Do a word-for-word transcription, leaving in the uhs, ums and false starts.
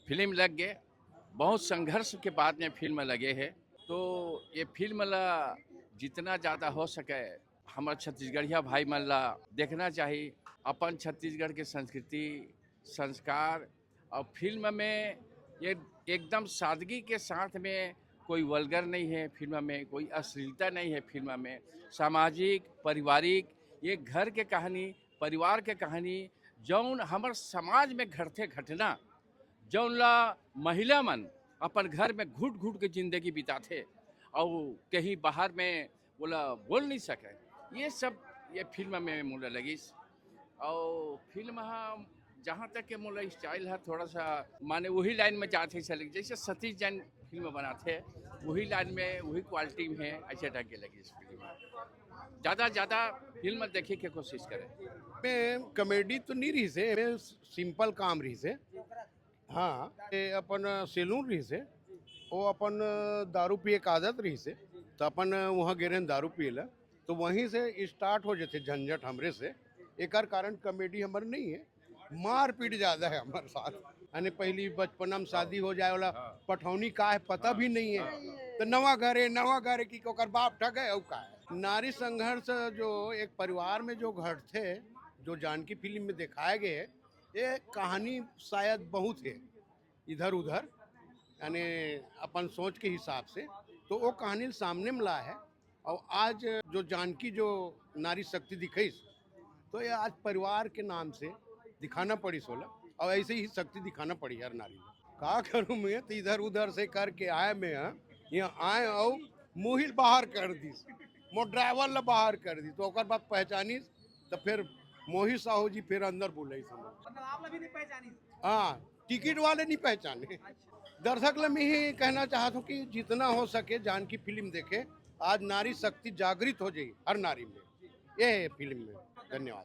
Film लग गे, बहुत संघर्ष के बाद में फिल्म लगे हे, तो ये फिल्म ला जितना ज़्यादा हो सके हमर छत्तीसगढ़िया भाई मन ला देखना चाहिए। अपन छत्तीसगढ़ के संस्कृति, संस्कार और फिल्म में ये एकदम सादगी के साथ में कोई वल्गर नहीं है, फिल्म में कोई अश्लीलता नहीं है, फिल्म में सामाजिक, पारिवारिक, ये घर के कहानी, परिवार के कहानी, जौन हमर समाज में घटथे घटना, जौन ला महिला मन अपन घर में घुट घुट के जिंदगी बिताथे और कहीं बाहर में बोला बोल नहीं सके, ये सब ये फिल्म में मोला लगिस। और फिल्म हा जहाँ तक के मोला स्टाइल है थोड़ा सा माने वही लाइन में जाते चले, जैसे सतीश जैन फिल्म बनाते वही लाइन में वही क्वालिटी में है, ऐसे ढंग के लगी इस फिल्म में। ज़्यादा ज़्यादा फिल्म देखे के कोशिश करें। में कॉमेडी तो नहीं रही से, में सिंपल काम रही से। हाँ, ये अपन सैलून रही से, वो अपन दारू पिए के आदत रही से, तो अपन वहाँ गे रहे दारू पिए ला, तो वहीं से स्टार्ट हो जाते झंझट हमरे से। एकर कारण कॉमेडी हमर नहीं है, मारपीट ज्यादा है हमारे साथ। यानी पहली बचपना में शादी हो जाए वाला पठौनी का है पता भी नहीं है, तो नवा घर है, नवा घर है कि ओकर बाप ठग है, और का है। नारी संघर्ष जो एक परिवार में जो घटते, जो जानकी फिल्म में दिखाए गए, ये कहानी शायद बहुत है इधर उधर, यानी अपन सोच के हिसाब से, तो वो कहानी सामने में ला है। और आज जो जानकी जो नारी शक्ति दिखाइस, तो ये आज परिवार के नाम से दिखाना पड़ी सोला, और ऐसे ही शक्ति दिखाना पड़ी हर नारी में। का करूँ मैं, तो इधर उधर से करके आए मैं, हाँ, यहाँ आए और मोहिल बाहर कर दी, मोर ड्राइवर ला बाहर कर दी, तो ओकर बाद पहचानी, तो फिर मोहित साहू जी फिर अंदर बोले समझ। मतलब आप ला भी नहीं पहचानी? हाँ, टिकट वाले नहीं पहचाने। दर्शक ला मैं ही कहना चाहता हूँ कि जितना हो सके जानकी फिल्म देखे। आज नारी शक्ति जागृत हो जाए हर नारी में, ये है फिल्म में। धन्यवाद।